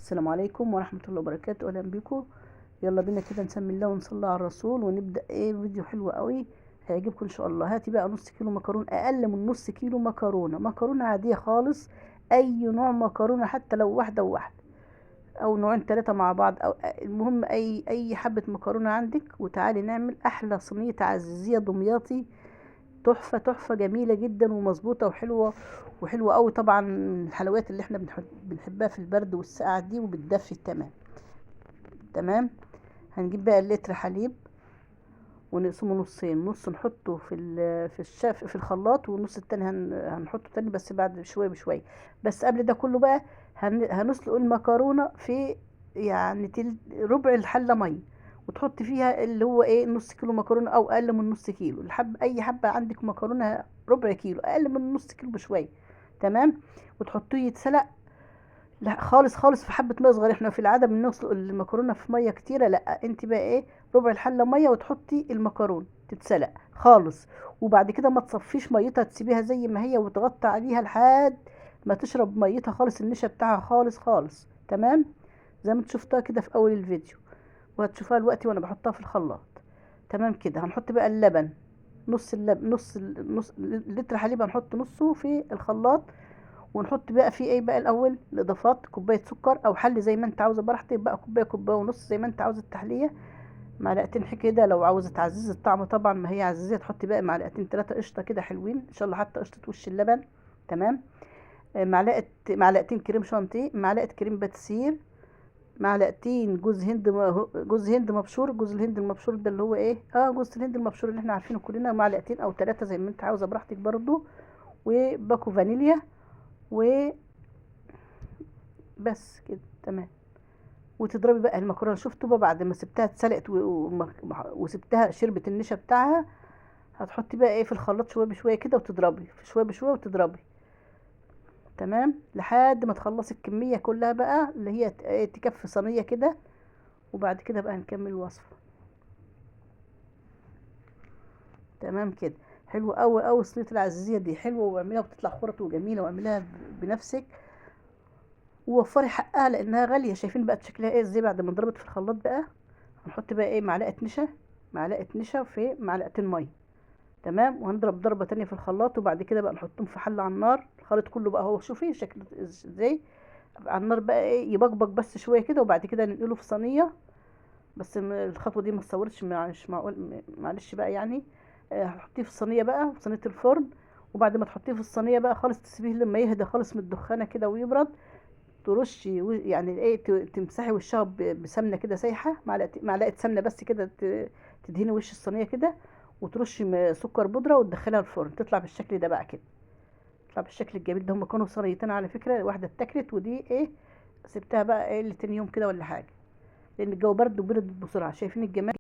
السلام عليكم ورحمة الله وبركاته. اهلا بيكم. يلا بينا كده نسمي الله ونصلي على الرسول ونبدأ. ايه فيديو حلو قوي هيعجبكم ان شاء الله. هاتي بقى نص كيلو مكرونة، اقل من نص كيلو مكرونة، مكرونة عادية خالص، اي نوع مكرونة حتى لو واحدة وواحدة او نوعين ثلاثة مع بعض، او المهم اي حبة مكرونة عندك. وتعالي نعمل احلى صينية عزيزية دمياطي، تحفة تحفة جميلة جدا ومظبوطة وحلوة وحلوة قوي. طبعا الحلويات اللي احنا بنحبها في البرد والسقعة دي وبتدفي. تمام تمام. هنجيب بقى اللتر حليب ونقسمه نصين، نص نحطه في الخلاط، والنص التاني هنحطه تاني بس بعد شوية بشوية. بس قبل ده كله بقى هنسلق المكرونة في يعني ربع الحلة مية، وتحط فيها اللي هو ايه نص كيلو مكرونة او اقل من نص كيلو، الحب اي حبة عندك مكرونة ربع كيلو، اقل من نص كيلو بشوية. تمام. وتحطيه يتسلق لا خالص خالص في حبة مية صغيرة. احنا في العادة بنسلق المكرونة في مية كتيرة، لا انت بقى ايه ربع الحلة مية وتحطي المكرونة تتسلق خالص، وبعد كده ما تصفيش ميتها، تسيبيها زي ما هي وتغطي عليها لحد ما تشرب ميتها خالص، النشا بتاعها خالص خالص. تمام. زي ما انت شفتها كده في اول الفيديو، وهتشوفها دلوقتي وانا بحطها في الخلاط. تمام كده. هنحط بقى اللبن، نص اللبن، نص لتر حليب هنحط نصه في الخلاط، ونحط بقى فيه ايه بقى الاول الاضافات، كوباية سكر او حل زي ما انت عاوزه براحتك بقى، كوباية كوباية ونص زي ما انت عاوزه التحلية، معلقتين كده لو عاوزه تعززي الطعم، طبعا ما هي عزيزيه تحطي بقى معلقتين 3 قشطه كده حلوين ان شاء الله، حتى قشطه وش اللبن. تمام. معلقتين كريم شانتيه، معلقه كريم باتسير، معلقتين جوز هند جوز هند مبشور، جوز الهند المبشور ده اللي هو ايه، جوز الهند المبشور اللي احنا عارفينه كلنا، معلقتين او 3 زي ما انت عاوزه براحتك برضو، وباكو فانيليا و بس كده. تمام. وتضربي بقى المكرونه. شفتوا بقى بعد ما سبتها اتسلقت وسبتها شربت النشا بتاعها، هتحطي بقى ايه في الخلاط شوية بشوية كده وتضربي شوية بشوية وتضربي. تمام. لحد ما تخلصي الكمية كلها بقى اللي هي تكفي صينية كده، وبعد كده بقى هنكمل الوصفة. تمام كده. حلوة قوي قوي صينية العزيزيه دي، حلوة واعمليها وبتطلع خرط وجميلة، واعمليها بنفسك ووفري حقها لانها غالية. شايفين بقى شكلها ايه ازاي بعد ما ضربت في الخلاط بقى. هنحط بقى ايه معلقه نشا، معلقه نشا في معلقتين مية. تمام. وهنضرب ضربه تانية في الخلاط، وبعد كده بقى نحطهم في حله على النار. الخليط كله بقى اهو، شوفي شكله ازاي على النار بقى ايه يبقبق بس شوية كده، وبعد كده ننقله في صينية. بس الخطوة دي ما اتصورتش، مش معقول، معلش بقى يعني. هتحطيه في الصينية بقى، في صينية الفرن، وبعد ما تحطيه في الصينية بقى خالص تسيبيه لما يهدى خالص من الدخانه كده ويبرد، ترشي يعني ايه تمسحي وشها بسمنه كده سايحه، معلقه سمنه بس كده، تدهني وش الصينية كده، وترشي سكر بودره وتدخليها الفرن. تطلع بالشكل ده بقى كده، تطلع بالشكل الجميل ده. هما كانوا صينيتين على فكرة، واحدة اتاكلت ودي ايه سبتها بقى ايه لتاني يوم كده ولا حاجة، لان الجو برد وبرد بسرعة. شايفين الجمال؟